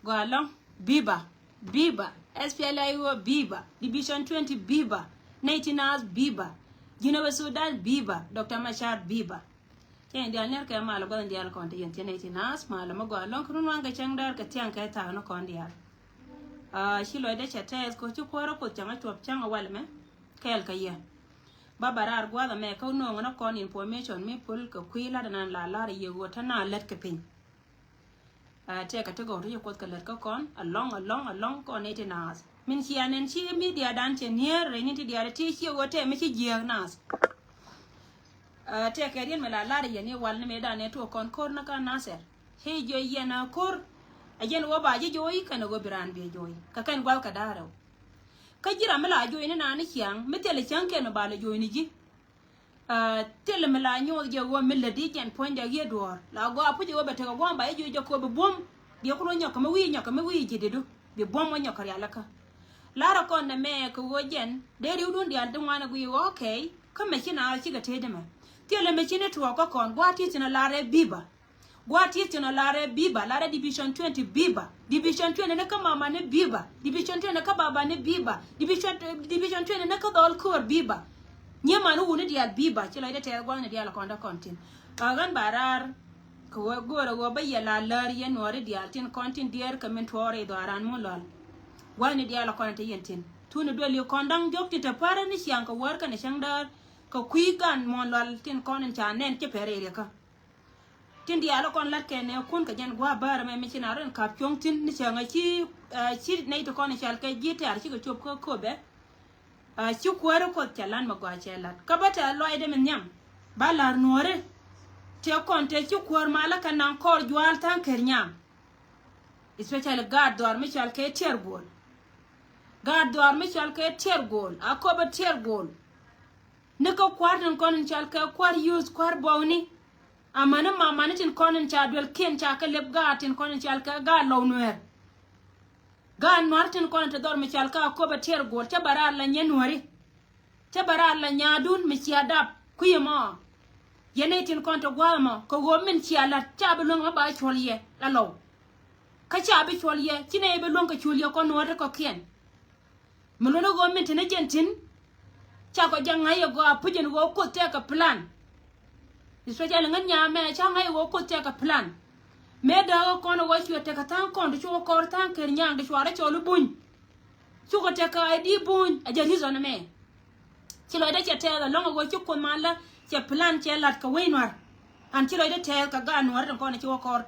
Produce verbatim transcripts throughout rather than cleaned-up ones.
Gɔaa ɛlɔ̱ŋ, viva, viva, S P L A I O, viva, Division twenty, viva, nɛy ti naath, viva, Jinub Sudan, viva, Doctor Machar, viva. Cɛ in diaal nɛr kɛ mal gua̱th in diaal kɔn ti yɛn ti nɛy ti naath mal mi gɔaa ɛlɔ̱ŋ kɛ run waŋ kɛ cäŋ däär kɛ thiaŋ kɛ thaak ni kɔn diaal. Ah, ci lɔcdä cɛ tɛth kɛ ci kuäärä Kuoth cäŋ a cuɔp cäŋ a wal mɛ kɛɛl kɛ yɛ. Ba ba raar gua̱th ɛmɛ kä no̱o̱ŋ ni kɔn information mi pul kɛ kui̱ lat ɛnan la lar yɛ ɣöö te na lät kɛ piny. Ah, tëëkɛ ti gɔw ti ci Kuoth kɛ lät kä kɔn ɛlɔ̱ŋ, ɛlɔ̱ŋ, ɛlɔ̱ŋ kɔn nɛy ti naath. Min cia nɛn ci media dan cɛ nier rɛy ni ti diaal ti ci ɣöö tɛ mi ci jiääk naath. Ah, tëëkɛ riet mi la lar yɛn i̱ wal ni mëë dan ɛ tuɔɔk kɔn ko̱r ni kä Nasir. Ci jiɔ yɛn a ko̱r. A jɛn ɣöö ba ji̱ jo̱o̱c kɛn ɣöö bi raan bi jo̱o̱c. Kɛ kɛn gua̱l kɛ da̱a̱r rɛw. Kä ji̱ ram mi la jo̱o̱c ni naan ni ciaŋ mi thilɛ cäŋ kɛn mi ba lɛ jo̱o̱c ni ji̱. Ah, thilɛ mi la nyoth jɛ ɣöö mi lätdi jɛn puɔ̱nydɛ yiëë duɔ̱ɔ̱r. La gɔaa puc ɣöö bɛ tekɛ gua̱a̱m ba ji̱ jo̱o̱c jɛ ko̱r bi buɔ̱m. Biɛ kulɔ nyɔk kɛ mi wi̱i̱ nyɔk kɛ mi wi̱i̱ ji̱ di̱t du. Bi buɔ̱m wä nyɔk kɛ rial kä. Larä kɔn nɛ mɛ kɛ ɣöö jɛn dee ri̱wdun diaal ti ŋuan ɛ guiy ɣöö okay. Kä mɛ ci naath cikɛ tëëdɛ mɛ. Thilɛ mɛ ci ni tuɔɔk kä kɔn gua̱a̱th ti thi̱n ɛ lar ɛ viva. Gua̱a̱th ti thi̱n ɛ lar ɛ viva, lar ɛ Division twenty viva. Division twenty ni kä mama ni viva. Division twenty ni kä baba ni viva. Division, Division twenty ni kä dhɔl köör viva. Nyiman wuni diaal viva. Ci lɔcdä tɛth gua̱a̱th ni diaal kɔn dee kɔn tin. A ɣän ba raar. Kɛ ɣöö go̱o̱rɛ ɣöö bä yɛ la lär yɛn nuɔɔri diaal tin kɔn tin diɛɛr kɛ min tuɔɔri dhɔaaran mun lɔl. Gua̱thni diaal kɔn te yɛn tin. Thuni duël yi kɔn da̱ŋ diɔ̱k tin te pärä ni ciaŋ kɛ wäär kɛnɛ cäŋ däär kɛ kui̱ gan muɔ̱ɔ̱n lɔl tin kɔn in ca nɛn ci pɛr iriɛkä. Tin diaal kɔn la̱t kɛn ɛ kun kɛ jɛn gua̱a̱ bäärä mɛ mi ci na rɔ in ka̱p cuɔ̱ŋ thi̱n ni cäŋ ɛ ci, ɛ, ci nɛy ti kɔn in cal kɛ ji̱ tɛ̈r cikɛ cop kä köpɛ. A ci kuäärä Kuɔth cɛ la̱t mi gɔaa cɛ la̱t. Kä bä tɛ lɔcdɛ mi nhiam. Ba la̱r nuɔ̱ɔ̱ri. Tëë kɔn tëë ci kuäär malä kɛ naŋ kɔr jua̱a̱l tha̱a̱ŋ ker nyaam. Especially gaat dhɔaar mi cɔal kɛ tiɛɛr go̱o̱l. Gaat dhɔaar mi cɔal kɛ tiɛɛr go̱o̱l. A köpɛ tiɛɛr go̱o̱l. Ni kä kua̱r tin kɔn in cɔal kɛ kua̱r youth, kua̱r buɔkni. Amäni mamani tin kɔn in ca duelkiɛn ca kɛ lep gaat tin kɔn in cɔal kɛ gaat lɔw nuɛɛr. Gaat nua̱r tin kɔn in te dhɔr mi cɔal kɛ a köpɛ tiɛɛr go̱o̱l, cä bɛ raar la nyɛ nuääri. Cä bɛ raar la nyaadun mi cia dap kui̱ ɛmɔ. Yɛn nɛy tin kɔn te gua̱a̱th ɛmɔ kɛ ɣöö min cia la̱t ca bi luäŋ mi ba cuɔl yɛ la lɔw. Kä ca bi cuɔl yɛ ci nɛy bi luäŋ kɛ cuɔl yɛ kɔn nuääri kɔ̱kiɛn. Mi luɔ̱n ɣöö min te ni jɛn tin. Ca kɔ jɛ ŋa̱c yɛ gɔaa puc ɛn ɣöö Kuoth tëëkɛ plan. Especially ŋän nyaamɛ ca ŋa̱c yɛ ɣöö Kuoth tëëkɛ plan. Mëë dääk ɣä kɔn ɣöö cuɛ tekɛ tha̱a̱ŋ kɔn ti cu kɔɔr tha̱a̱ŋ ker nyaŋ ti cuarɛ cɔl i̱ buny. Cukɛ tekɛ I D buny a jɛ reason ɛmɛ. Ci lɔcdä cɛ tɛɛth ɛlɔ̱ŋ ɛ ɣöö ci Kuoth man lä cɛ plan cɛ la̱t kɛ wec nua̱r. An ci lɔcdä tɛɛth kɛ gaat nua̱r tin kɔn ci wä kɔɔr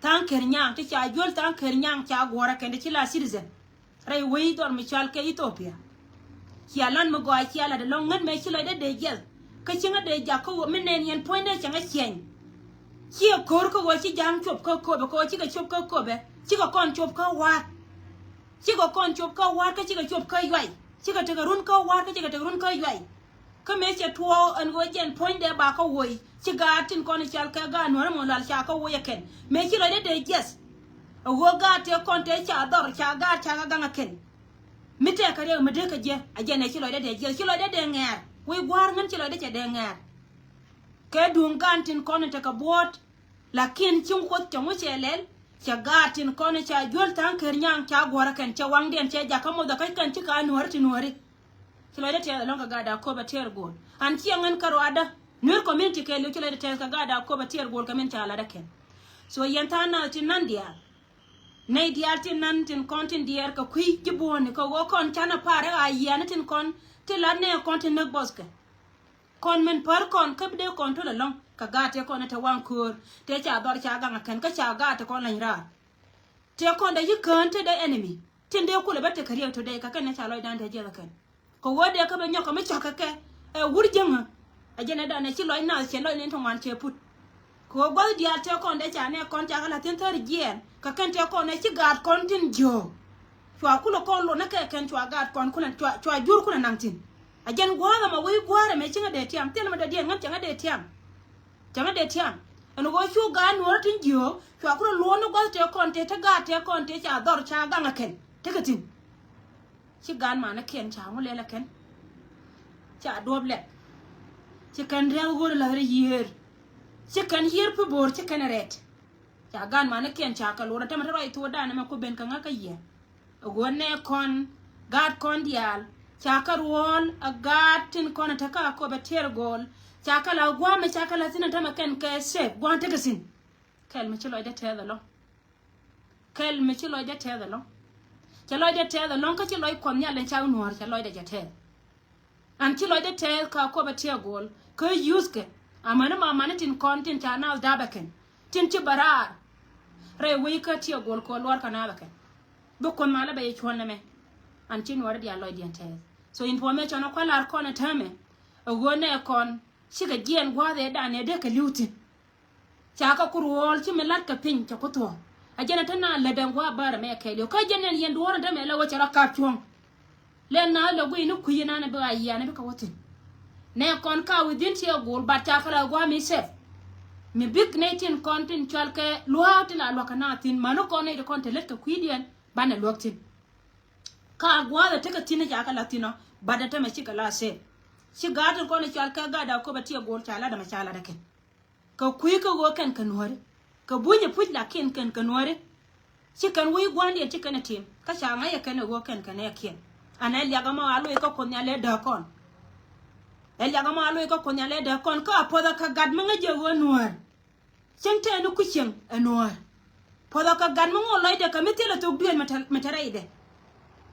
tha̱a̱ŋ ker nyaŋ ti ca juäl tha̱a̱ŋ ker nyaŋ ca guɔ̱rä kɛn ti ci la citizen. Rɛy wec dhɔr mi cɔal kɛ Ethiopia. Cia lan mi gɔaa cia lat ɛlɔ̱ŋ ŋän mɛ ci lɔcdä dee jiɛth. Kä ci ŋä dee jak kä ɣöö mi nɛn yɛn puɔ̱nydɛ cɛ ŋä ciɛny. Ciɛ ko̱r kä ɣöö ci ja̱a̱ŋ cop kä köpɛ kä ɣöö cikɛ cop kä köpɛ. Cikɛ kɔn cop kä wa̱a̱t. Cikɛ kɔn cop kä wa̱a̱t kä cikɛ cop kä yuay. Cikɛ tekɛ run kä wa̱a̱t kä cikɛ tekɛ run kä yuay. Kä mëë cɛ tuɔɔk ɛn ɣöö jɛn puɔ̱nydɛ ba kä woc ci gaat tin kɔn i̱ cal kɛ gaat nuɔ̱ɔ̱ri mɔ lal ca kä woc ɛ kɛn. Mëë ci lɔcdä dee jiɛth. Ɛ ɣöö gaat tëë kɔn tëë ca dhɔr ca gaat ca kä gaŋ ɛ kɛn. Mi tëë kɛ riɛk mi dee kä jiɛ a jɛn ɛ ci lɔcdä dee jiɛth ci lɔcdä dee ŋɛɛr. Wec gua̱a̱r ŋän ci lɔcdä cɛ dee ŋɛɛr. Kɛ duŋ gaat tin kɔn in tekɛ buɔ̱ɔ̱t. Lakin cieŋ Kuoth cɛ ŋu cɛ lɛl. Cɛ gaat tin kɔn in ca juäl tha̱a̱ŋ ker nyaŋ ca guɔ̱rä kɛn cɛ waŋdiɛn cɛ jakä moth ɛ kä kɛn ci ka nuääri ti nuääri. Ci lɔcdä tɛɛth ɛlɔ̱ŋ kɛ gaat Akobo Tiɛɛr Go̱o̱l. An ciɛ ŋän kä ruaadä. Nuer community kɛɛliw ci lɔcdä tɛɛth kɛ gaat Akobo Tiɛɛr Go̱o̱l kɛ min ca latdä kɛn. So yɛn tha̱a̱ŋ nath tin nan diaal. Nɛy diaal tin nan tin kɔn tin diɛɛr kɛ kui̱ ji̱ buɔ̱ɔ̱ni kɛ ɣöö kɔn canɛ pa̱a̱r ɛ ɣaa yiaani tin kɔn tin lat nɛ kɔn tin näk bɔthkɛ. Kɔn min päär kɔn kä bi dee kɔn tol ɛlɔ̱ŋ kɛ gaat tëë kɔn ɛ te waŋ köör tëë ca dhɔr ca gaŋ ɛ kɛn kä ca gaat tëë kɔn leny raar. Tëë kɔn dee yi kään te dee enemy. Tin dee kulɛ bä tekɛ riɛk today kä kɛn ni ca lɔcdan te jiɛth ɛ kɛn. Kɛ ɣöö dee kä bɛ nyɔk kɛ mi cak kɛ kɛ ɛ wur jiäŋä. Ɛ jɛn ɛ danɛ ci lɔc nath cɛ lɔc ni ti ŋuan cɛ put. Kɛ ɣöö gua̱th diaal tëë kɔn dee ca nɛ kɔn ca kɛ la̱th thi̱n thäri jiɛɛn kɛ kɛn tëë kɔn ɛ ci gaat kɔn tin jiöök. Cua kulɛ kɔn luɔt ni kɛ kɛn, cua gaat kɔn kulɛ, cua, cua jur kulɛ naŋ thi̱n. A jɛn gua̱a̱th ɛmɛ wec gua̱a̱r ɛmɛ ci ŋä dee tiam. Thilɛ mi dɔ̱diɛn ŋän cɛ ŋä dee tiam. Cɛ ŋä dee tiam. Ɛn ɣöö cu gaat nuɔ̱ɔ̱rä tin jiöök, cua kulɛ luɔt ni gua̱th tëë kɔn tëë, te gaat tëë kɔn tëë ca dhɔr ca gaŋ ɛ kɛn. Tekɛ thi̱n. Ci gaat manikiɛn ca ŋu lɛl ɛ kɛn. Ca duɔ̱p lɛp. Ci kɛn ria̱th ɣöö la̱th rɛy yiëër. Ci kɛn yiëër pi bo̱o̱r ci kɛn rɛt. Ca gaat manikiɛn ca kɛ luɔt ɛ tämɛ te ruac thuɔɔdan ɛmɛ ku ben kɛ ŋä kä yɛ. Ɛ ɣöö nɛ kɔn, gaat kɔn diaal ca kɛ ruɔ̱ɔ̱l ɛ gaat tin kɔn ɛ te kä Akɔbɛ Tiɛɛr Gɔɔl. Ca kɛ la gua̱a̱mɛ ca kɛ la thi̱n ɛ tämɛ kɛn kɛ sep gua̱a̱n tekɛ thi̱n. Kɛl mi ci lɔcdä tɛth ɛlɔ̱ŋ. Kɛl mi ci lɔcdä tɛth ɛlɔ̱ŋ. Cɛ lɔcdä tɛth ɛlɔ̱ŋ kä ci lɔc Kuɔth Nhial in cak nuäär cɛ lɔcdä jɛ tɛth. An ci lɔcdä tɛth kä Akɔbɛ Tiɛɛr Gɔɔl kä yuthkɛ. Amäni ma mani tin kɔn tin ca naath dapɛ kɛn tin ci bɛ raar. Rɛy wec kä Tiɛɛr Gɔɔl kɛ ɣöö luɔr kɛ naath ɛ kɛn. Bi Kuoth malä bɛ yɛ cuɔ̱l nɛmɛ. An ci nuɔri diaal lɔcdiɛn tɛth. So information ɔ kua̱ lar kɔn ɛ täämɛ. Ɛ ɣöö nɛ kɔn cikɛ jiɛɛn gua̱a̱th ëëdan ëë dee kɛ li̱w thi̱n. Ca kɛ ku ruɔ̱ɔ̱l ci mi la̱t kɛ piny cɛ ku thuɔ̱ɔ̱ŋ. A jɛn a te naath lät ɛn gua̱a̱ bäärä mɛ kɛɛliw kä jɛn ɛn yɛn duɔ̱ɔ̱r ɛn te mɛ la wä cɛ rɔ kap cuɔ̱ŋ. Lɛn naath lɛ guiy ni kui̱ ɛn an ɛ bi a yian ɛ bi kɛ wä thi̱n. Nɛ kɔn ka within Tiɛɛr Gɔɔl, but ca kɛ la gua̱a̱ mi sep. Mi bik nɛy tin kɔn tin cɔal kɛ lua̱a̱k tin la lua̱k kɛ naath thi̱n, mäni kɔn nɛy ti kɔn te lät kɛ kui̱diɛn banɛ luäk thi̱n. Ka gua̱a̱th ɛ tekɛ thi̱n ca kɛ la thi̱n ɔ, but ɛ tämɛ cikɛ la sep. Ci gaat tin kɔn cɔal kɛ gaat Akɔbɛ Tiɛɛr Gɔɔl ca lat ɛmɛ ca lat ɛ kɛn. Kɛ kui̱ kä ɣöö kɛn kɛ nuääri. Kɛ bunyɛ puc lakin kɛn kɛ nuääri. Ci kɛn wec gua̱ndiɛn ci kɛn ɛ tim. Kä ca ŋa̱c ɛ kɛn ɛ ɣöö kɛn kɛ nɛɛkiɛn. An ɛ liak ɛmɔ a loc kä Kuoth Nhial ɛ dääk kɔn. Ɛ liak ɛmɔ a loc kä Kuoth Nhial ɛ dääk kɔn. Kä a puɔth ɛ kɛ gat mi ŋäc jɛ ɣöö nuäär. Cieŋ tɛɛni ku cieŋ ɛ nuäär. Puɔth ɛ kɛ gat mi ŋo̱o̱k lɔcdɛ kɛ mi thilɛ thok duëël mi te, mi te rɛydɛ.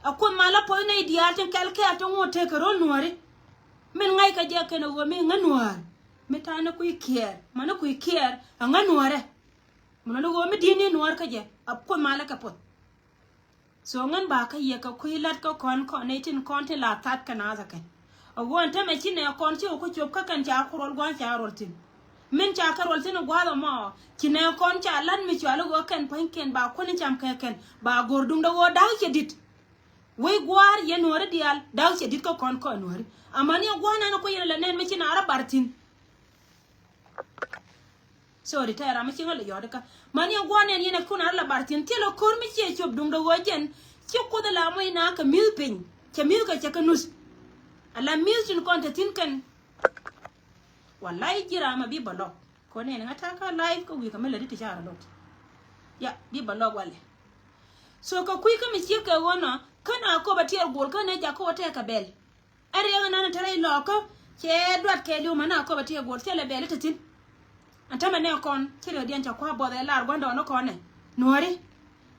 Ɛ Kuoth malä puɔth nɛy diaal tin kɛl kɛɛl ti ŋo̱o̱k tekɛ ro̱l nuääri. Min ŋa̱ckɛ jɛ kɛn ɛ ɣöö mi ŋä nuäär. Mi ta̱a̱ ni kui̱ kiɛɛr, mäni kui̱ kiɛɛr, ɛ ŋä nuäärɛ. Mi lɔni ɣöö mi di̱i̱t ni nuäär kä jɛ, a Kuoth malä kɛ puɔth. So ŋän ba kä yɛ kɛ kui̱ la̱t kä kɔn kɔn nɛy tin kɔn tin la thatkɛ naath ɛ kɛn. A ɣöö ɛn tämɛ ci nɛ kɔn ci wä ku cop kä kɛn ca ku ruɔl gua̱a̱th ca ruɔl thi̱n. Min ca kɛ ruɔl thi̱n ɛ gua̱a̱th ɛmɔ, ci nɛ kɔn ca la̱t mi cɔal i̱ ɣöö kɛn pua̱nykiɛn ba kuäni cam kɛ kɛn, ba go̱r duundɛ ɣöö da̱k cɛ di̱t. Wec gua̱a̱r yɛn nuääri diaal, da̱k cɛ di̱t kä kɔn kɔn nuääri. Amäni ɛ gua̱a̱r nan ɛ kui̱ yɛn ɛ lɛ nɛn mi ci naath rɔ bar thi̱n. Sorry, tɛ ram mi ci ŋä lɛ yɔt kä. Mäni ɛ gua̱a̱r nɛn yɛn ɛ kun a rɔ la bar thi̱n. Thilɛ ko̱r mi ciɛ cop duundɛ ɣöö jɛn ci Kuoth ɛ la moc naath kɛ mi̱th piny. Cɛ mi̱th kɛ cɛ kɛ nuth. Ala mi̱th tin kɔn te thi̱n kɛn. Walay ji̱ ram ɛ bi bä lɔk. Kɔn nɛn ŋä ta̱a̱ kä live kä wi̱i̱ kɛ mi lätdi ti ca rɔ lot. Ya, bi bä lɔk walɛ. So kɛ kui̱ kä mi ciek kɛ ɣöö nɔ, kä na Akɔbɛ Tiɛɛr Gɔɔl kä nɛ jak kä wä tɛɛk kɛ bɛl. Ɛ riɛk ɛnan te rɛy lɔɔkä, cɛ duat kɛɛliw mäni Akɔbɛ Tiɛɛr Gɔɔl, thilɛ bɛl i̱ te thi̱n. Ɛn tämɛ nɛ kɔn ci riɛkdiɛn cɛ kua̱r buɔth ɛ lar gua̱ndɔɔŋni kɔn ɛ. Nuääri.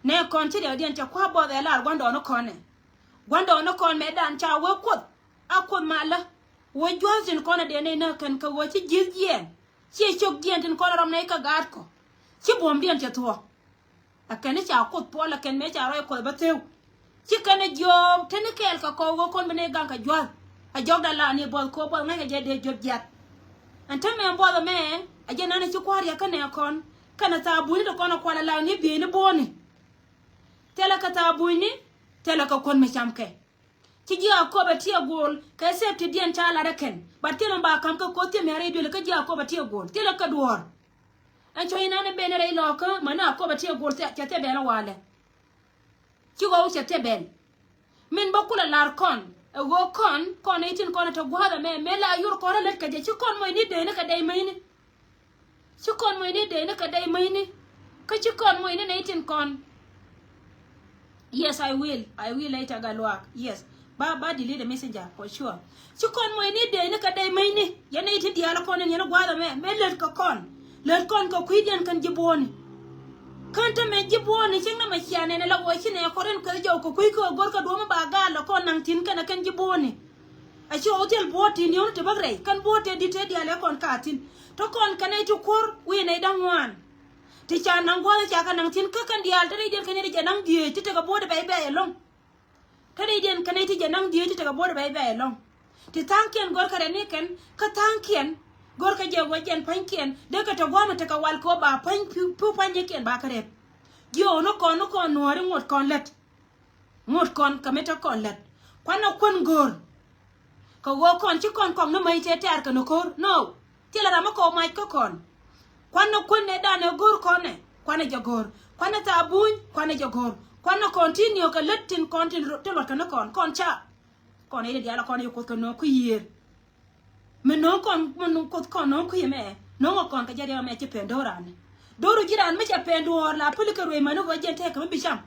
Nɛ kɔn ci riɛkdiɛn cɛ kua̱r buɔth ɛ lar gua̱ndɔɔŋni kɔn ɛ. Gua̱ndɔɔŋni kɔn mɛ dan ca wee Kuoth. A Kuoth malä. Wee jua̱th tin kɔn ɛ dee nɛy näk kɛn kɛ ɣöö ci ji̱thdiɛn. Ciɛ cökdiɛn tin kɔn ɛ rɔm nɛy kä gaatkɔ. Ci buɔ̱mdiɛn cɛ thuɔ̱k. Ɛ kɛn i̱ ca Kuoth puɔl ɛ kɛn mëë ca rɔy Kuɔth bä theu. Ci kɛn ɛ jiɔɔk te ni kɛɛl kɛ kɔw ɣöö kɔn bi ni gaŋ kɛ jua̱th. Ɛ jɔkda la ni buɔth ko̱o̱p buɔth ŋäckɛ jɛ dee jiöp jiath. Ɛn te mɛ buɔth ɛmɛ, ɛ jɛ nan ɛ ci kua̱r yɛ kä nɛ kɔn. Kɛn ɛ thaak bunyni ti kɔn ɛ kual ɛ la ni bieyni bo̱o̱ni. Thilɛ kɛ thaak bunyni, thilɛ kɛ kuɔn mi cam kɛ. Ci ji̱ Akɔbɛ Tiɛɛr Gɔɔl kɛ safety diɛn ca lat ɛ kɛn. But thilɛ mi ba ka̱m kɛ ko̱ thiɛ mi a rɛy duël kä ji̱ Akɔbɛ Tiɛɛr Gɔɔl. Thilɛ kɛ duɔ̱ɔ̱r. Ɛn cuɔ̱c inan i̱ ben rɛy lɔɔkä mäni Akɔbɛ Tiɛɛr Gɔɔl cɛ thil bɛl walɛ. Ci ɣɔw cɛ thil bɛl. Min bä kulɛ lar kɔn ɛ ɣöö kɔn, kɔn i̱ tin kɔn ɛ te gua̱a̱th ɛmɛ mëë la yor kɔn rɛ lät kɛ jɛ, ci kɔn mɔcni dee ni kɛ dɛy mäcni. Ci kɔn mɔcni dee ni kɛ dɛy mäcni. Kä ci kɔn mɔcni nɛy tin kɔn. Yes, I will. I will later, Gatluak. Yes. Ba, ba delete the messenger for sure. Ci kɔn mɔcni dee ni kɛ dɛy mäcni. Yɛn nɛy ti diaal kɔn in yɛn gua̱a̱th ɛmɛ. Mëë lät kɛ kɔn. Lät kɔn kɛ kui̱diɛn kɛn ji̱ buɔ̱ɔ̱ni. Kän te mɛ ji̱ buɔ̱ɔ̱ni cieŋ nɛmɛ cia nɛn ala ɣöö ci nɛ kɔn rin kueth jɔw kɛ kui̱ kɛ ɣöö go̱rkɛ duɔ̱ɔ̱m ba gaal lɛ kɔn naŋ thi̱n kɛnɛ kɛn ji̱ buɔ̱ɔ̱ni. A ci ɣɔw thil buɔ̱ɔ̱t ti niɔ̱ɔ̱ni ti bäk rɛy. Kän buɔ̱ɔ̱t tëë di̱t tëë diaal ɛ kɔn ka thi̱n. Te kɔn kɛn nɛy ti kuɔ̱r wi̱i̱ nɛy da̱ŋ ŋuan. Ti ca naŋ gua̱a̱th ca kɛ naŋ thi̱n kä kɛn diaal te rɛydiɛn kɛn yɛn ti jɛ naŋ dhieec ti tekɛ bo̱o̱t bɛy bɛy ɛlɔ̱ŋ. Te rɛydiɛn kɛn ti jɛ naŋ dhieec ti tekɛ bo̱o̱t bɛy bɛy ɛlɔ̱ŋ. Ti tha̱a̱ŋkiɛn go̱rkɛ rɛn ni kɛn kä tha̱a̱ŋkiɛn go̱rkɛ jɛ wä jɛn pa̱nykiɛn dee kɛ te gua̱a̱mɛ tekɛ wal kɛ wä ba pa̱ny pi̱w, pi̱w pa̱nykiɛn ba kɛ rɛp. Ji̱ ɣɔw ni kɔn ni kɔn nuɔ̱ɔ̱ri ŋot kɔn lät. Ŋot kɔn kɛ mi te kɔn lät. Kuanɛ kuän go̱o̱r. Kɛ ɣöö kɔn ci kɔn kɔk ni mäc tëë tɛ̈r kɛ ni ko̱r. No. Thilɛ ram mi kɔk mac kä kɔn. Kuanɛ kuän ɛ danɛ go̱o̱r kɔnɛ. Kuanɛ jɛ go̱o̱r. Kuanɛ thabuny. Kuanɛ jɛ go̱o̱r. Kuanɛ kɔn ti niök kɛ lät tin kɔn tin ro-, ti luɔt kɛ ni kɔn. Kɔn ca. Kɔn i̱ diaal kɔn i̱ kuoth kɛ no̱o̱ŋ kui̱ yiër. Mi no̱o̱ŋ kɔn, mi no̱o̱ŋ kuoth kɔn no̱o̱ŋ kui̱ mɛ. No̱o̱ŋ kɔn kɛ jɛ riɛk mɛ ci pɛn do̱ran. Do̱ru ji̱ ran mi cɛ pɛn duɔ̱ɔ̱r la päli kɛ ruëc mani ɣöö jɛn tɛkɛ mi bi cam.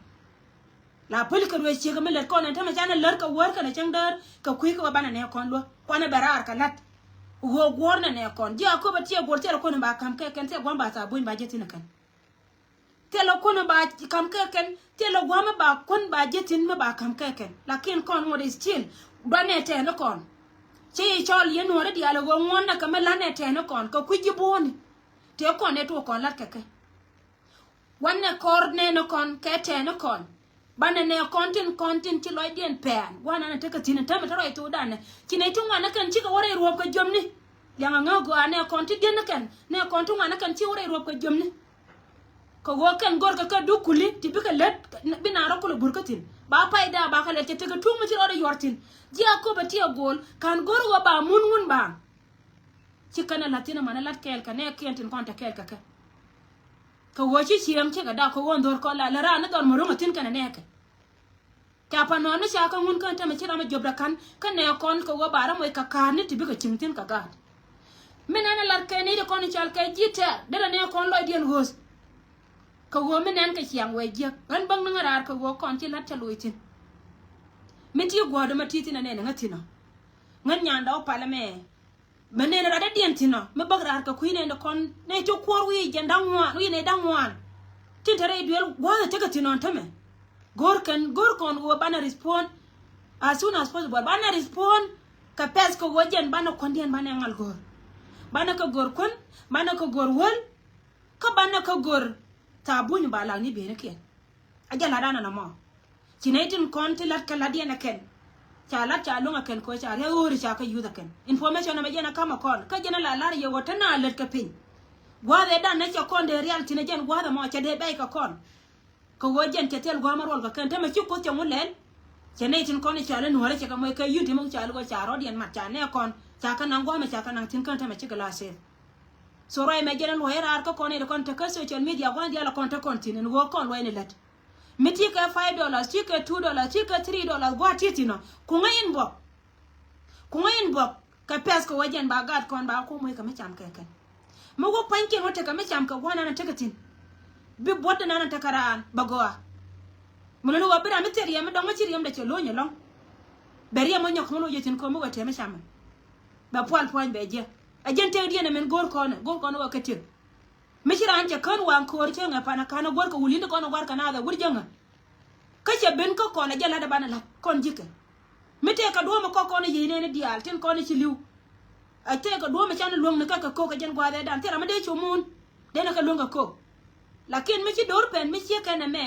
La päli kɛ ruëc ciek mi lät kɔn ɛn tämɛ canɛ lär kɛ wäär kɛnɛ cäŋ däär kɛ kui̱ kɛ wä banɛ nɛ kɔn luä. Kuanɛ bɛ raar kɛ la̱t. Ɣöö guɔ̱ɔ̱r nɛ nɛ kɔn. Ji̱ a köpɛ tiɛ guɔ̱ɔ̱r tiɛlɛ kuɔn ba ka̱m kɛ kɛn tiɛ gua̱a̱m ba thabuny ba jɛ thi̱n ɛ kɛn. Thilɛ kuɔn ba ka̱m kɛ kɛn, thilɛ gua̱a̱m mi ba kuɔn ba jɛ thi̱n mi ba ka̱m kɛ kɛn. Lakin kɔn ŋot is still. Duanɛ tɛn ni kɔn. Ci yi cɔl yɛn nuɔ̱ɔ̱ri diaal ɣöö ŋuɔ̱n nɛ kɛ mi la̱t nɛ tɛn ni kɔn. Kɛ kui̱ ji̱ buɔ̱ɔ̱ni. Tëë kɔn ɛ tuɔɔk kɔn la̱t kɛ kɛ. Wanɛ kɔr nɛn ni kɔn, kɛ tɛn ni kɔn. Banɛ nɛ kɔn tin, kɔn tin ci lɔcdiɛn pɛn. Gua̱a̱r nanɛ tekɛ thi̱n, tämɛ te rɔy thokdan nɛ. Ci nɛy ti ŋuan ni kɛn cikɛ wä rɛy ruɔ̱p kɛ jiömni. Liaŋ aŋä gɔaa nɛ kɔn ti diɛn ni kɛn. Nɛ kɔn ti ŋuan ni kɛn ci wä rɛy ruɔ̱p kɛ jiömni. Kɛ ɣöö kɛn go̱rkɛ kɛ duk kuli ti bikɛ lät, bi naan rɔ kulɛ burkä thi̱n. Ba payda ba kɛ lɛt cɛ tekɛ tuŋ mi ci rɔɔdɛ yuɔr thi̱n. Ji̱ a köpɛ ti a go̱o̱l, ka̱n go̱r ɣöö ba mun wun ba. Ci kɛn ɛ la̱t thi̱n aman ɛ la̱t kɛɛl kɛ nɛɛkiɛn tin kɔn te kɛɛl kɛ kɛ. Kɛ ɣöö ci cieŋ cikɛ dak kɛ ɣöö dhor kɔn la lɛ raan ni dhɔr mɛ ro̱ŋ ɛ thi̱n kɛn ɛ nɛɛkɛ. Ca panɔɔn ni ca kä ŋun kɛn tämɛ ci ram a jiöpdɛ ka̱n kä nɛ kɔn kɛ ɣöö ba ram wec kɛ ka̱a̱t ni ti bikɛ cieŋ thi̱n kɛ gaat. Mi nɛn ɛ lat kɛ ni ti kɔn i̱ cal kɛ ji̱ tɛr derɛ nɛ kɔn lɔcdiɛn ɣööth. Kɛ ɣöö mi nɛn kɛ ciaŋ wec jiäk ɣän bäŋ ni ŋä raar kɛ ɣöö kɔn ci la̱t cɛ loc thi̱n. Mi ti guɔ̱ɔ̱rdɛ ma ti thi̱n ɛ nɛn ɛ ŋä thi̱n ɔ. Ŋän nyandɛ wä palä mɛ. Mɛ nɛn ɛ rat dädiɛn thi̱n ɔ mi bäk raar kɛ kui̱ nɛn ɛ kɔn nɛy ti kuɔr wi̱i̱ jɛn da̱ŋ ŋuan wi̱i̱ nɛy da̱ŋ ŋuan. Tin te rɛy duel gua̱a̱th ɛ tekɛ thi̱n ɔ tämɛ. Go̱o̱r kɛn go̱o̱r kɔn ɣöö banɛ respond as soon as possible, banɛ respond kɛ pɛth kɛ ɣöö jɛn banɛ kuändiɛn banɛ ŋal go̱o̱r. Banɛ kɛ go̱o̱r kuän, banɛ kɛ go̱o̱r wäl, kä banɛ kɛ go̱o̱r thabuny ba lak ni bieynikiɛn. A jɛ la̱t an ɛn ɛmɔ. Ci nɛy tin kɔn ti la̱t kɛ la̱tdiɛn ɛ kɛn. Ca la̱t ca luäŋ ɛ kɛn kɛ ɣöö ca riɛk ɣööri ca kɛ yuth ɛ kɛn. Information ɛmɛ jɛn ɛ ka̱m ɛ kɔn kä jɛn ɛ la la̱r yɛ ɣöö te na lät kɛ piny. Gua̱a̱th ɛ dan nɛ cɛ kɔn dee rial thi̱n ɛ jɛn gua̱a̱th ɛmɔ cɛ dee bɛy kɛ kɔn. Kɛ ɣöö jɛn cɛ thil gua̱a̱m a ruɔl kɛ kɛn tämɛ ci kuoth cɛ ŋu lɛl. Cɛ nɛy tin kɔn i̱ cal i̱ nuɔ̱ɔ̱rä cɛ kɛ mɔc kɛ yun ti mi cal i̱ ɣöö ca rɔ̱diɛn mat ca nɛɛ kɔn ca kɛ naŋ gua̱a̱m ca kɛ naŋ thi̱n kɛn tämɛ cikɛ la seth. So ruac mɛ jɛn i̱ luɔ̱c raar kä kɔn i̱ ti kɔn te kä social media gua̱a̱n diaal kɔn te kɔn thi̱n in ɣöö kɔn luɔ̱c ni lät. Mi ti kɛ five dollars, ti kɛ two dollars, ti kɛ three dollars gua̱a̱ ti thi̱n ɔ. Kuŋä inbox. Kuŋä inbox kɛ pɛth kɛ wä jɛn ba gaat kɔn ba kuɔ̱m wec kɛ mi cam kɛ kɛn. Mi wä pua̱nykiɛn wä tekɛ mi cam kɛ gua̱n an tekɛ thi̱n. Bi buɔ̱t dan an tekɛ raan bɛ gɔaa. Mi luni wä bi ram mi thil riɛm mi dɔ̱ŋ mi ci riɛm dɛ cɛ lo̱ny ɛlɔ̱ŋ. Bɛ riɛm wä nyɔk mi lo̱c jɛ thi̱n ko̱m mi wä tɛm mi cam. Bɛ pual pua̱ny bɛ jiɛ. Ɛ jɛn tëkdiɛn ɛmɛn go̱o̱r kɔn ɛ go̱o̱r kɔn ɛ wä kä tiek. Mi ci raan cɛ kään waŋ köör cä ŋɛ pan ɛ ka̱n ɛ guäär kɛ wul in ti kɔn ɛ gua̱r kɛ naath ɛ wur jɛ ŋä. Kä cɛ ben kä kɔn ɛ jɛ la̱t ɛ banɛ la̱t kɔn ji̱kɛ. Mi tëëkɛ duɔ̱ɔ̱mɛ kɔk kɔn ɛ yiëë nɛɛni diaal tin kɔn ɛ ci li̱w. Ɛ tëëkɛ duɔ̱ɔ̱mɛ canɛ luäŋni kä kɛ ko̱k ɛ jɛn gua̱a̱th ɛ dan thil ram mi dee cu muun. Denɛ kɛ luäŋ kɛ ko̱k. Lakin mi ci do̱r pɛn mi ciek kɛn ɛmɛ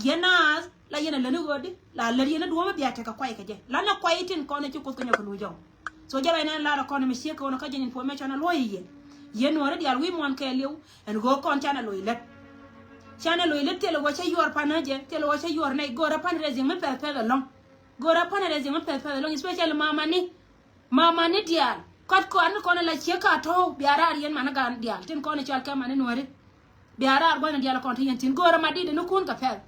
yɛn naath la yɛn ɛ lätni ɣöödi la lät yɛn ɛ duɔ̱ɔ̱mɛ bia tekɛ kuay kɛ jɛ lanɛ kuay tin kɔn ɛ ci kuoth kɛ nyɔk kɛ luc ɔw. So jɛ ruac nɛn lar ɛ kɔn ɛ mi ciek kɛ ɣöö nɔ kä jɛn information ɛ luɔ̱c yɛ. Yɛn nuɔ̱ɔ̱ri diaal wi̱i̱ muɔ̱ɔ̱n kɛɛliw ɛn ɣöö kɔn canɛ loc lät. Canɛ loc lät thilɛ wä cä yuɔr panä jɛ thilɛ wä cä yuɔr nɛy go̱o̱rä fundraising mi pɛth pɛth ɛlɔ̱ŋ. Go̱o̱rä fundraising mi pɛth pɛth ɛlɔ̱ŋ especially mamani. Mamani diaal kat kɔn ni kɔn ala ciek ka tɔ̱w bia raar yɛn mani gaan diaal tin kɔn i̱ cɔal kɛ mani nuɔ̱ri. Bia raar gua̱n diaal kɔn ti yɛn tin go̱o̱rä madidi ni kun kɛ pɛth.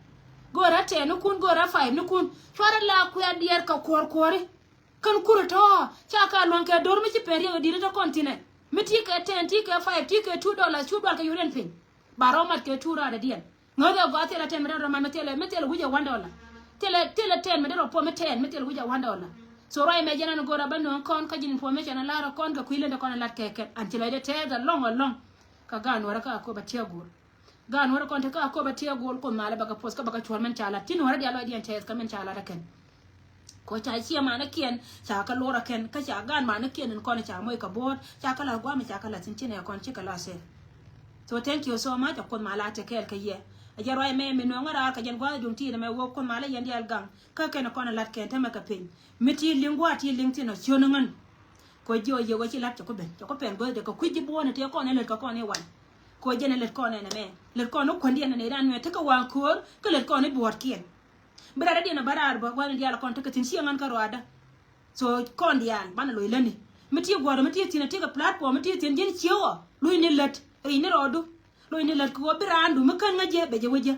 Go̱o̱rä ten ni kun go̱o̱rä five ni kun cuarɛ la kuɛ diɛɛr kɛ kuɔ̱r kuɔ̱ri. Kän kurɛ tɔ̱ ca ka luäŋ kɛ do̱r mi ci pɛn riɛk ɛ di̱t ni tɔ kɔn thi̱nɛ mi ti kɛ ten ti kɛ five ti kɛ two dollars cu dual kɛ yuriɛn piny. Ba rɔ mat kɛ two raadɛ diɛn ŋäth ɛ gɔaa thilɛ ten mi dee rɔ mat mi thilɛ mi thilɛ wi̱c ɛ one dollar. Thilɛ thilɛ ten mi dee rɔ puɔ mi ten mi thilɛ wi̱c ɛ one dollar. So ruac mɛ jɛn ɛn go̱o̱r a bä nööŋ kɔn kä ji̱n information ɛ lar ɛ kɔn kɛ kui̱ lendɛ kɔn ɛ lat kɛ kɛn an ci lɔcdɛ tɛɛth ɛlɔ̱ŋ ɛlɔ̱ŋ. Kä gaat nuɔrä kä a köp a tiɛ go̱o̱r. Gaat nuɔrä kɔn te kä a köp a tiɛ go̱o̱r Kuoth malä bɛ kɛ puɔth kä bɛ kɛ cuɔ̱r min ca lat ti nuɔrä diaal lɔcdiɛn tɛɛth kä min ca lat ɛ kɛn. Kɔ ca ciɛ manikiɛn ca kɛ lorä kɛn kä ca gan manikiɛn in kɔn ca moc kɛ bo̱o̱t ca kɛ la gua̱a̱m ca kɛ la thi̱n ci nɛ kɔn ci kɛ la seth. So thank you so much a Kuoth malä a te kɛɛl kɛ yɛ. A jɛ ruac mɛ mi nuɔ̱ŋä raar kɛ jɛn gua̱a̱th duŋ ti̱i̱t ɛmɛ wä Kuoth malä yɛn diaal gaŋ kä kɛn kɔn a lat kɛn tämɛ kɛ piny mi ti liŋ gua̱a̱th ti liŋ thi̱n a ciön ŋän. Kɔ jiɛ ɔ yɛ wä ci lat cɛ ku ben cɛ ku pɛn guäthdɛ kɛ kui̱ ji̱ buɔ̱ɔ̱n tëë kɔn ɛ lät kɛ kɔn i̱ wan. Kɔ jɛn ɛ lät kɔn ɛn ɛmɛ lät kɔn i̱ kuändi ɛn ɛ nɛy dan nuɛ tekɛ waŋ köör kä lät kɔn i̱ buɔ̱ɔ̱tkiɛn. Bi rat dee diɛn a bä raar bä gua̱n diaal kɔn tekɛ thi̱n ciɛ ŋän kä ruaadä. So kɔn diaal banɛ loc lätni. Mi ti guɔ̱r mi ti thi̱n a ti kɛ platform mi ti thi̱n ji̱n ciɛ wä. Luc ni lät ric ni rɔɔdu. Loc ni lät kɛ wä bi raandu mi kän ŋä jiɛ bɛ jɛ wä jiɛ.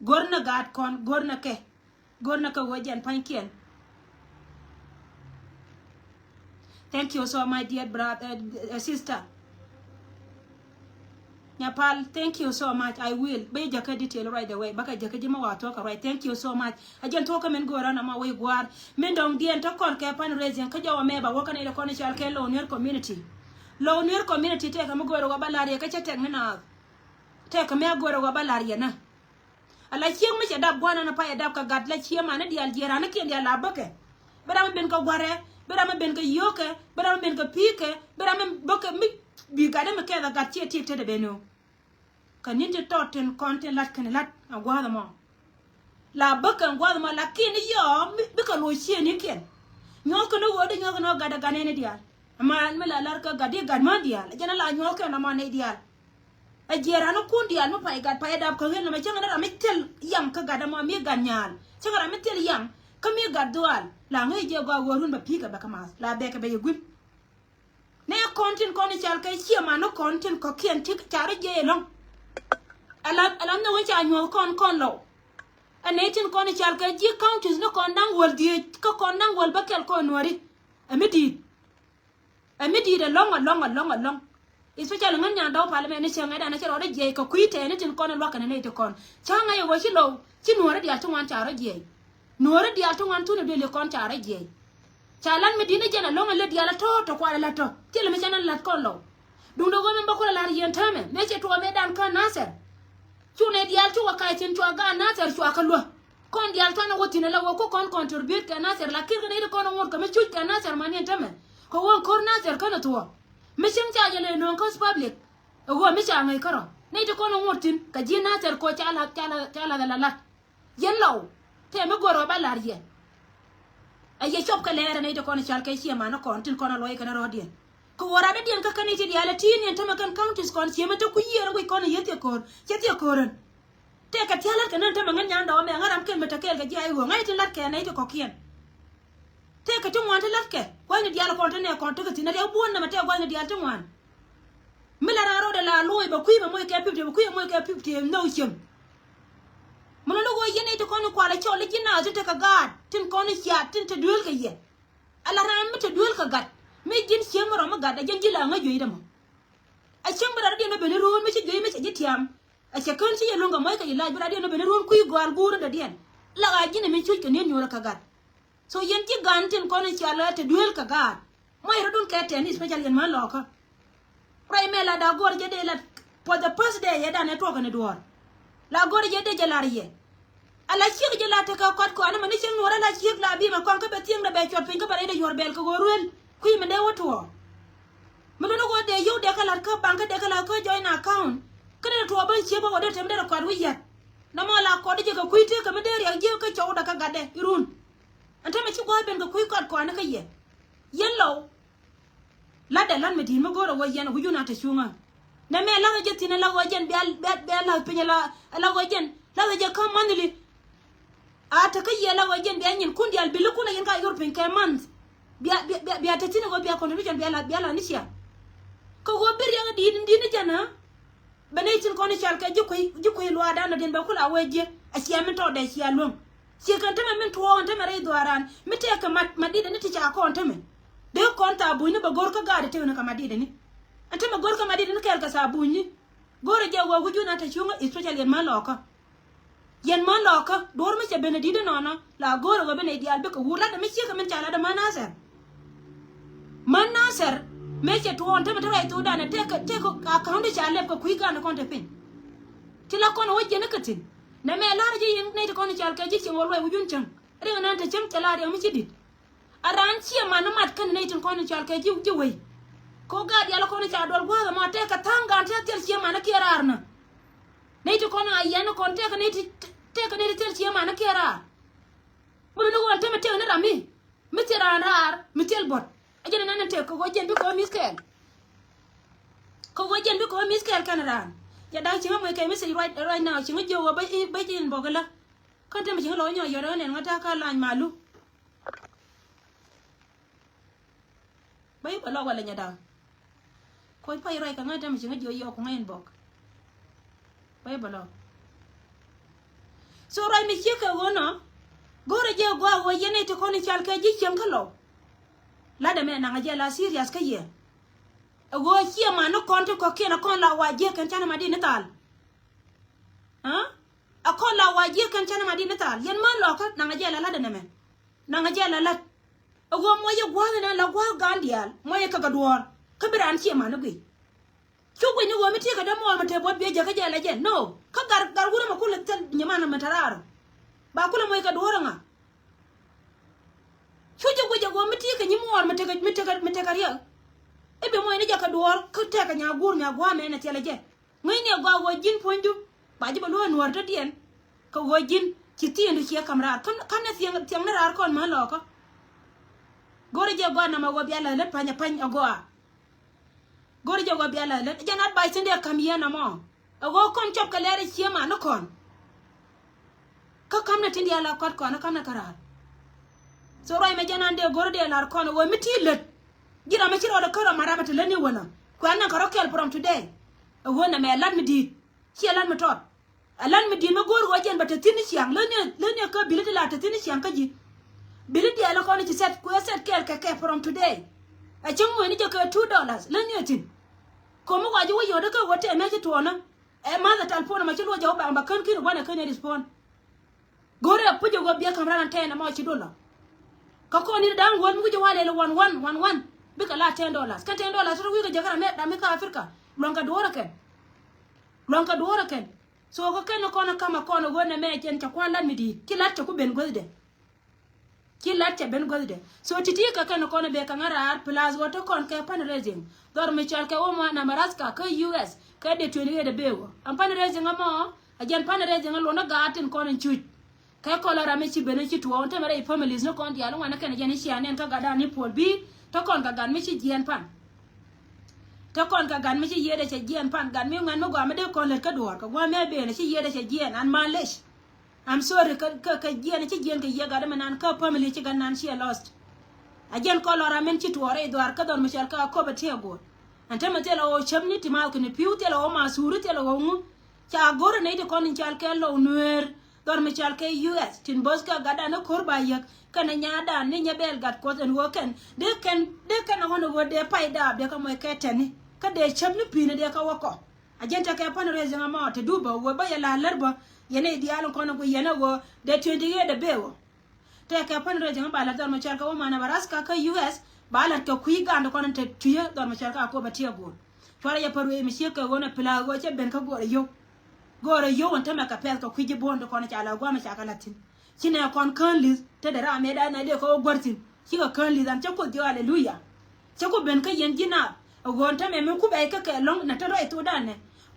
Go̱r ni gaat kɔn go̱r ni kɛ. Go̱r ni kɛ wä jɛn pa̱nykiɛn. Thank you so much, dear brother, uh, sister. Nyapal, thank you so much. I will. Bä jäkä detail right away. Bä kɛ jäkä ji̱ ma wa thuɔ̱k right. Thank you so much. A jɛn thuɔ̱k kä min go̱o̱rä na ma wee gua̱a̱r. Min dɔ̱ŋ diɛn tɔ̱ kɔn kɛ fundraising kä jɔwä mɛ ba wä kä nɛy dɛ kɔn i̱ cɔal kɛ Low Nuer community. Low Nuer community tɛk kɛ mi go̱o̱rä wä ba la̱r yɛ kä cä tɛk ni naath. Tɛk kɛ mi a go̱o̱rä wä ba la̱r yɛ na. Ala ciek mi cɛ dap gua̱n ɛn a pay ɛ dap kɛ gat la cie mani diaal jiɛ rani kiɛn diaal la bäkɛ. Bi ram mi ben kɛ gua̱rɛ, bi ram mi ben kɛ yio̱kɛ, bi ram mi ben kɛ pi̱i̱kɛ, bi ram mi bäkɛ mi bi gat ɛmɛ kɛth a gat ciɛ tiek tetdɛ ben ɣöö. Kɛ ni̱n ti tɔt tin kɔn tin lat kɛn lat a gua̱a̱th ɛmɔ. La bäkɛ a gua̱a̱th ɛmɔ lakin yɔɔ mi bikɛ lo̱c ciëënikiɛn. Nyuɔ̱thkɛ ni ɣöö di nyuɔ̱thkɛ ni ɣöö gat ɛ gat nɛni diaal. Ɛma mi la lar kä gat di gat män diaal jɛn a la nyuɔ̱thkɛ ɛn ɛmɔ nɛy diaal. Ɛ jiɛ ran ni kun diaal mi pay gat pay ɛ dap kä ɣel nɔmɔ cäŋ ni ram mi thil yaŋ kä gat ɛmɔ mi gat nyaal cäŋ ram mi thil yaŋ kä mi gat dhuaal la ŋäc jɛ gɔaa ɣöö run bɛ pi̱i̱ kɛ bɛ kä math la bɛ kɛ bɛ yɛ gui̱n. Nɛ kɔn tin kɔn i̱ cal kɛ ciɛ man ni kɔn tin kɔ̱kiɛn ti ca rɔ jiɛ ɛlɔ̱ŋ. Ɛla ɛla nhök i̱ ca nyuɔ̱th kɔn kɔn lɔw. Ɛ nɛ tin kɔn i̱ cal kɛ ji̱ counties ni kɔn da̱ŋ wäl dhieec kä kɔn da̱ŋ wäl bä kɛl kɔn nuɔ̱ri. Ɛ mi di̱i̱t. Ɛ mi di̱i̱t ɛlɔ̱ŋ ɛlɔ̱ŋ ɛlɔ̱ŋ ɛlɔ̱ŋ. Especially ŋän nyan dɔw pal mɛ ni cäŋ ɛ dan ɛ cɛ rɔɔdɛ jiɛc kɛ kui̱ tɛɛni tin kɔn ɛ lua̱k kɛn ɛ nɛy ti kɔn. Cäŋ ɛ yɛ wä ci low ci nuɔ̱ɔ̱ri diaal ti ŋuan ca rɔ jiɛc. Nuɔ̱ɔ̱ri diaal ti ŋuan thun ɛ duëli kɔn ca rɔ jiɛc. Ca lan mi di̱t ni jɛn ɛlɔ̱ŋ ɛ lät diaal ɛ tɔ̱ tɔ kual ɛ la̱t tɔ thilɛ mi cɛ nan la̱t kɔn lɔw. Duundɛ ɣöö min bä kulɛ la̱r yɛn täämɛ mëë cɛ tuɔɔk mëë dan kä Nathɛr. Cu nɛy diaal cu wä kac thi̱n cua gaat Nathɛr cua kä luäk. Kɔn diaal cuanɛ wä thi̱n ala wä ku kɔn contribute kɛ Nathɛr la kir kä nɛy ti kɔn ɛ ŋot kɛ mi cuc kɛ Nathɛr man yɛn tämɛ. Kɛ wä ko̱r Nathɛr känɛ thuɔ̱ɔ̱k. Mi cieŋ ca yɛn ɛ nööŋ kä public. Ɛ wä mi ca ŋäc kärɔ nɛy ti kɔn ɛ ŋot thi̱n kɛ ji̱ Nathɛr ko̱ ca lath ca lath ca lath ala lath. Yɛn lɔw tɛmɛ go̱rɛ wä ba la̱r yɛ. Ɛ yɛ cɔp kɛ lɛɛrɛ nɛy ti kɔn i̱ cal kɛ ciɛ man ni kɔn tin kɔn a luɔc kɛn rɔɔdiɛn. Kɛ wä radädiɛn kä kɛn i̱ ti diaal ɛ ti̱i̱n yɛn tämɛ kɛn counties kɔn ciɛ mi te kui̱ yiëër ɛ guic kɔn i̱ yeth yɛ ko̱r cɛ thiɛ ko̱r ɛn. Tëëkɛ thia̱l lat kɛ nän tämɛ ŋän nyan dɔɔmɛ ŋän ram kɛl mi te kɛɛl kɛ ji̱ a i̱ ɣöö ŋa̱c tin lat kɛ nɛy ti kɔ̱kiɛn. Tëëkɛ ti ŋuan ti latkɛ gua̱thni diaal kɔn ti nɛ kɔn tekɛ thi̱n a riɛk buɔ̱n nɛmɛ tëë gua̱thni diaal ti ŋuan. Mi la raan rɔɔdɛ la lo̱o̱c bɛ kui̱ bɛ moc kɛ fifty bɛ kui̱ bɛ moc kɛ fifty nhök cieŋ. Mi lɔ ni ɣöö yɛn nɛy ti kɔn in kualɛ cɔl i̱ ji̱ naath tin tekɛ gaat tin kɔn in ciaat tin te dueelkɛ yɛ. Ala raan mi te dueelkɛ gat mi ji̱n cieŋ mi rɔm mi gat a ji̱n ji̱ la ŋäc juey dämɔ. A cieŋ bi rɔɔdɛ diɛn mi ben i̱ ruun mi ci juey mi cɛ ji̱ tiam. A cɛ kän ci yɛ luŋ kɛ muɔc kɛ ji̱ lac bi rɔɔdɛ diɛn mi ben i̱ ruun kui̱ gɔaal guur in dɔ̱diɛn. Lak a ji̱n ɛ mi cuc kɛ ni̱n nyuɔrɛ kɛ gat. So yɛn ji̱ gan tin kɔn in cia lɔ te duel kɛ gaat. Muɔc rɔ̱dun kɛ tɛn especially yɛn män lɔkä. Ruac mɛ la da go̱r jɛ dee la for the first day yɛ dan ɛ tuɔk kɛn i̱ duɔ̱ɔ̱r. La go̱r jɛ dee jɛ lar yɛ. Ala ciek jɛ la tekɛ kɔt kɔan mɛ ni cieŋ nuɔr ala ciek la bi mɛ kɔn kä bɛ thieŋ dɛ bɛ cuɔt piny kä bɛ rɛy dɛ yuɔr bɛl kɛ ɣöö ruel. Kui̱ mɛ dee wä tuɔɔk. Mi luni ɣöö dee yio̱w dee kä la̱t kä bank kä dee kä la̱t kä joint account. Kä dee tuɔɔk ben ciek bä ɣöö dee tem dee rɛ kɔat wi̱c yat. Nɔmɔ la kɔt jɛ kɛ kui̱ tëëk kɛ mi dee riɛk jiäk kä cɔwdɛ kä gatdɛ irun. Ɛn tämɛ ci gua̱a̱th ben kɛ kui̱ kɔt kɔaani kä yɛ. Yɛn lɔw. La̱tdɛ la̱t mi di̱i̱t mi go̱o̱rɛ wä yɛn wi̱cun a te cuŋä. Nɛ mɛ la̱thä jɛ thi̱n ala ɣöö jɛn bia bia bia la̱th piny ala ala ɣöö jɛn la̱thä jɛ kä monthly. A te kä yɛ la ɣöö jɛn bia nyinkun diaal bi likun a yɛn ka yor piny kɛ month. Bia bia bia bia te thi̱n ɣöö bia contribution bia la bia la ni cia. Kä ɣöö bi riɛk di̱i̱t di̱i̱t ni jɛn a. Bɛ nɛy tin kɔn i̱ cal kɛ ji̱ kui̱ ji̱ kui̱ luaardan dɔ̱diɛn bɛ kula wee jiɛ a cia min tɔɔdɛ cia luäŋ. Ciɛ kɛn tämɛ min tuɔɔk ɛn tämɛ rɛy dhuaaran mi tɛɛk kɛ mat mat di̱t ɛn ti ca kɔn tämɛ. Dee kɔn thaa bunyni bɛ go̱r kä gaatdɛ tëëkni kɛ mat di̱t ɛn. Ɛn tämɛ go̱r kɛ mat di̱t ɛn kɛɛl kɛ thaa bunyni. Go̱rɛ jɛ wee wi̱cun a te cuŋä especially ɛn män lɔɔkä. Yɛn män lɔɔkä duɔ̱ɔ̱r mi cɛ ben ɛ di̱t ɛnɔnɔ la go̱o̱rɛ ɣöö bi nɛy diaal bikɛ wur latdɛ mi ciekɛ min ca latdɛ män Nathɛr. Män Nathɛr mëë cɛ tuɔɔn te mi te ruac thokdan ɛ tëëkɛ tëëkɛ account ca lɛp kɛ kui̱ gan kɔn te piny. Ti la kɔn ɛ wä jiɛn ikä thi̱n nɛ mɛ la̱rä ji̱ yiŋ nɛy ti kɔn i̱ cal kɛ ji̱ cieŋ wä luɔc wi̱cun cäŋ. Riɛŋ nan te cäŋ cɛ la riɛŋ mi ci di̱t. A raan ciɛ man ni mat kɛn nɛy tin kɔn i̱ cal kɛ ji̱ ji̱ wei. Kɛ ɣöö gaat diaal kɔn i̱ ca duɔl gua̱a̱th ɛmɔ tëëkɛ tha̱a̱ŋ gan tëë thil ciɛ man ni kiɛ raar nä. Nɛy ti kɔn a yɛn ni kɔn tëëkɛ nɛy ti tëëkɛ nɛy ti thil cië man ni kiɛ raar. Mi luni ɣöö ɛn tämɛ tëëkɛ ni ram mi mi thil raan raar mi thil buɔ̱t. A jɛn ɛn ɛn tëëk kɛ ɣöö jɛn bikɛ ɣöö mi̱th kɛɛl. Kɛ ɣöö jɛn bikɛ ɣöö mi̱th kɛɛl kɛn raan. Jɛ da̱k cieŋä muec kɛ message right right now cieŋä jiök ɣöö bä i̱ bä ji̱ inbox ilä. Kä tämɛ ci ŋä lɔ nyɔ yɔt ɣän ɛn ŋä ta̱a̱ kä lany malu. Bä i̱ bä lɔ walɛ nyɛ da̱a̱. Koc pay ruac kɛ ŋä tämɛ ci ŋä jiɔ yɔk ku ŋä inbox. Bä i̱ bä lɔ. So ruac mi ciek kɛ ɣöö nɔ go̱rɛ jɛ gɔaa ɣöö yɛn i̱ ti kɔn i̱ cal kɛ ji̱ cieŋ kä lɔw. Latdɛ mɛ naŋ a jɛ la serious kä yɛ. Ɛ ɣöö ciɛ man ni kɔn ti kɔ̱kiɛn a kɔn la wa jiek kɛn canɛ ma di ni thal. Aa? A kɔn la wa jiek kɛn canɛ ma di ni thal yɛn män lɔkä naŋ a jɛ la latdɛ nɛmɛ. Naŋ a jɛ la lat. Ɛ ɣöö muɔc yɛ gua̱a̱th inɛ la gua̱a̱th gaan diaal muɔc yɛ kɛ kɛ duɔ̱ɔ̱r. Kä bi raan ciɛ man ni guic. Cu guic ni ɣöö mi ti̱i̱ kɛ dämuɔɔr mi te buɔ̱t biɛ jäkä jɛ la jɛ no. Kä gar gar wurɛ mɛ kulɛ thil nyiman mi te raar. Ba kulɛ muɔc kɛ duɔ̱ɔ̱r ɛ ŋa? Cu jɛ guic ɛ ɣöö mi ti̱i̱ kɛ nyimuɔɔr mi tekɛ mi tekɛ mi tekɛ riɛk. I̱ bi muɔc ni jɛ kɛ duɔ̱ɔ̱r kä tekɛ nyaguur nyagua̱a̱mɛ nɛ thiɛlɛ jɛ. Ŋäcni ɛ gɔaa ɣöö ji̱n puɔ̱nydu ba ji̱ bɛ luɔ̱ɔ̱c nuäär dɔ̱diɛn. Kɛ ɣöö ji̱n ci thieendu ciɛ ka̱m raar ka̱n ka̱n nɛ thiɛŋ thiɛŋ ni raar kɔn män lɔɔkä. Go̱rɛ jɛ gɔaa namɛ ɣöö bia la̱th lät pa̱ny ɛ pa̱ny ɛ gɔaa. Go̱rɛ jɛ ɣöö bia la̱th lät jɛn advice tin dee ka̱m yɛn ɛmɔ. Ɛ ɣöö kɔn cɔp kɛ lɛr ɛ cie man ni kɔn. Kä ka̱m nɛ tin diaal la kuat kɔn ɛ ka̱m nɛ käraar. So ruac mɛ jɛn an dee go̱r dee lar kɔn ɛ ɣöö mi ti lät. Ji̱ ram mi ci rɔɔdɛ kä rɔ ma ram ɛ te lät ni wänä kuɛ an nɛ kɛ rɔ kɛl from today. Ɛ ɣöö nɛ mɛ lat mi di̱i̱t ciɛ lat mi tɔt. Ɛ lat mi di̱i̱t mi go̱o̱r ɣöö jɛn bɛ te thi̱n ni ciaŋ lätni lätni kä bi̱li ti la te thi̱n ni ciaŋ kä ji̱. Bi̱li diaal kɔn ci sɛt kuɛ sɛt kɛɛl kɛ kɛ from today. Ɛ cäŋ muɔ̱cni jɛ kɛ two dollars lätni ɛ thi̱n. Ko̱mi wa ji̱ wä yɔ̱ɔ̱dä kä wä tɛmɛ ci tuɔɔnä. Ɛ ma̱th ɛ telephone ɛmɔ ci luɔc jɛ wä baŋ ba kän ki̱n wä nɛ kän ɛ respond. Go̱rɛ puc ɛ ɣöö biɛ ka̱m ran tɛn ɛmɔ ci dollar. Kä kɔn in da̱ŋ wäl mi wi̱c ɛ wa lɛl ɛ one one one one. Bikɛ la ten dollars kɛn ten dollars tɔt wi̱i̱ kɛ jɛ kä ram mi ram mi kä Africa. Luaŋ kɛ duɔ̱ɔ̱r ɛ kɛn. Luaŋ kɛ duɔ̱ɔ̱r ɛ kɛn. So kä kɛn kɔn ɛ ka̱m ɛ kɔn ɛ ɣöö nɛ mɛ cɛn cɛ kua̱n lat mi di̱i̱t ci lat cɛ ku ben guäthdɛ. Ci lat cɛ ben guäthdɛ. So ti̱ti̱ kɛ kɛn kɔn ɛ bɛ kɛ ŋa̱ raar plus ɣöö te kɔn kɛ fundraising. Dhɔr mi cɔal kɛ Omaha, Nebraska kä U S kɛ dee twenty eight ɛ bee ɣöö ɛn fundraising ɛmɔ. Ɛ jɛn fundraising ɛ luɔ̱n ɛ gaat tin kɔn in cuc. Kɛ kɔn la ram mi ci ben ci tuɔɔk in te mɛ rɛy families ni kɔn diaal in ŋuan ni kɛn ɛ jɛn in cia nɛn kä gatdan ni puɔl bi̱i̱ te kɔn kɛ gat mi ci jiɛɛn pan. Te kɔn kɛ gat mi ci yiëëdɛ cɛ jiɛɛn pan gat mi ŋuɛn mi gɔaa mi dee kɔn lät kä duɔ̱ɔ̱r kɛ gua̱a̱ mi a ben ɛ ci yiëëdɛ cɛ jiɛɛn an ma lec. I'm sorry kä kä kä jiɛn ci jiɛn kɛ yiëë gat ɛmɛ nan kä family ci gat nan ciɛ lost. A jiɛn kɔn lɔ ram min ci tuɔɔr rɛy dhuaar kä dhɔr mi cɔal kä a kop a tiɛ go̱o̱r. Ɛn te mi thilɛ ɣöö cäpni ti mal kɛ ni pi̱w thilɛ ɣöö ma suuri thilɛ ɣöö ŋu. Ca go̱r ni ti kɔn in cɔal kɛ low nueer dhɔr mi cɔal kɛ U S tin bo̱th kä gatdan ni ko̱r ba yäk kɛnɛ nyaatdan ni nyɛ bɛɛl gat kuɔth ɛn ɣöö kɛn dee kɛn dee kɛn a ɣɔn ɣöö dee pay daap dee kä mɔc kɛ tɛni kä dee cäpni pi̱i̱ni dee kä wä kɔ. A jɛn tekɛ fundraising ɛmɔ te dup bä wee bä yɛ la lär bä yɛn i̱ diaal in kɔn in ku yɛn ɛ ɣöö dee twenty eight ɛ bee ɣöö. Tekɛ fundraising in ba la̱t dhɔr mi cɔal kɛ Omaha, Nebraska kä U S ba la̱t kɛ kui̱ ga̱a̱n ti kɔn in te tui̱ dhɔr mi cɔal kɛ a kop a tiɛ go̱o̱r. Cuarɛ yɛ pär wee mi ciek kɛ ɣöö nɛ pi̱la̱a̱ ɣöö cɛ ben kä go̱o̱rɛ yio̱w. Go̱o̱rɛ yio̱w in tämɛ kɛ pɛth kɛ kui̱ ji̱ bo̱o̱n ti kɔn in ca la gua̱a̱m in ca kɛ la̱t thi̱n. Ci nɛ kɔn kään li̱th te dee ram mëë da̱a̱n nɛ dee kɛ wä guäär thi̱n. Cikɛ kään li̱th an cä Kuoth jiök aleluya. Cä ku ben kä yɛn ji̱ naath ɛ ɣöö ɛn tämɛ mi ku bɛy kä kɛ lɔ̱ŋ nɛ te ruac thokdan nɛ.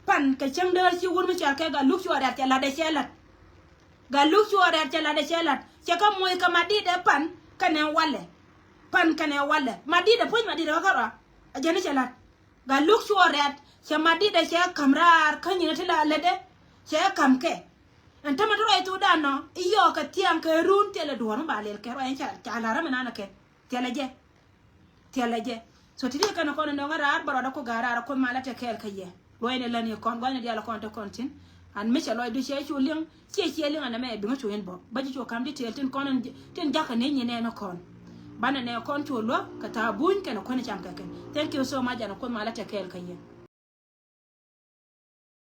Pan kɛ cäŋ däär ci wur mi cɔal kɛ Gatluak Cuɔɔr Riat cɛ la̱t ɛ cɛ la̱t. Gatluak Cuɔɔr Riat cɛ la̱t ɛ cɛ la̱t cɛ kä moc kɛ Madidɛ pan kɛnɛ walɛ. Pan kɛnɛ walɛ Madidɛ puɔ̱ny Madidɛ kä kärɔa. Ɛ jɛn i̱ cɛ la̱t Gatluak Cuɔɔr Riat cɛ Madidɛ cɛ ka̱m raar kä nyin ɛ ti la lätdɛ cɛ ka̱m kɛ. Ɛn tämɛ ti ruac thokdan nɔ i̱ yɔɔk kɛ thiaŋ kɛ run thilɛ duɔ̱ɔ̱r mi ba lɛl kɛ ruac ɛn ca ca la̱r ɛ mi nan ɛ kɛ thilɛ jɛ. Thilɛ jɛ. So ti di kɛn kɔn in dɔ̱ŋ a raar bä rɔɔdɛ ku ga̱a̱r raar a Kuoth malä te kɛɛl kä yɛ. Luɔcni lätni kɔn gua̱thni diaal kɔn te kɔn thi̱n. An mi cɛ lɔcdu ciɛ cu liŋ ciɛ ciɛ liŋ an ɛmɛ biŋä cu in bä bä ji̱ cu ka̱m detail tin kɔn in tin jakä ni nyin nɛɛni kɔn. Banɛ nɛ kɔn cu luäk kɛ tha̱a̱ buny kɛnɛ kuäni cam kɛ kɛn. Thank you so much an Kuoth malä te kɛɛl kä yɛ.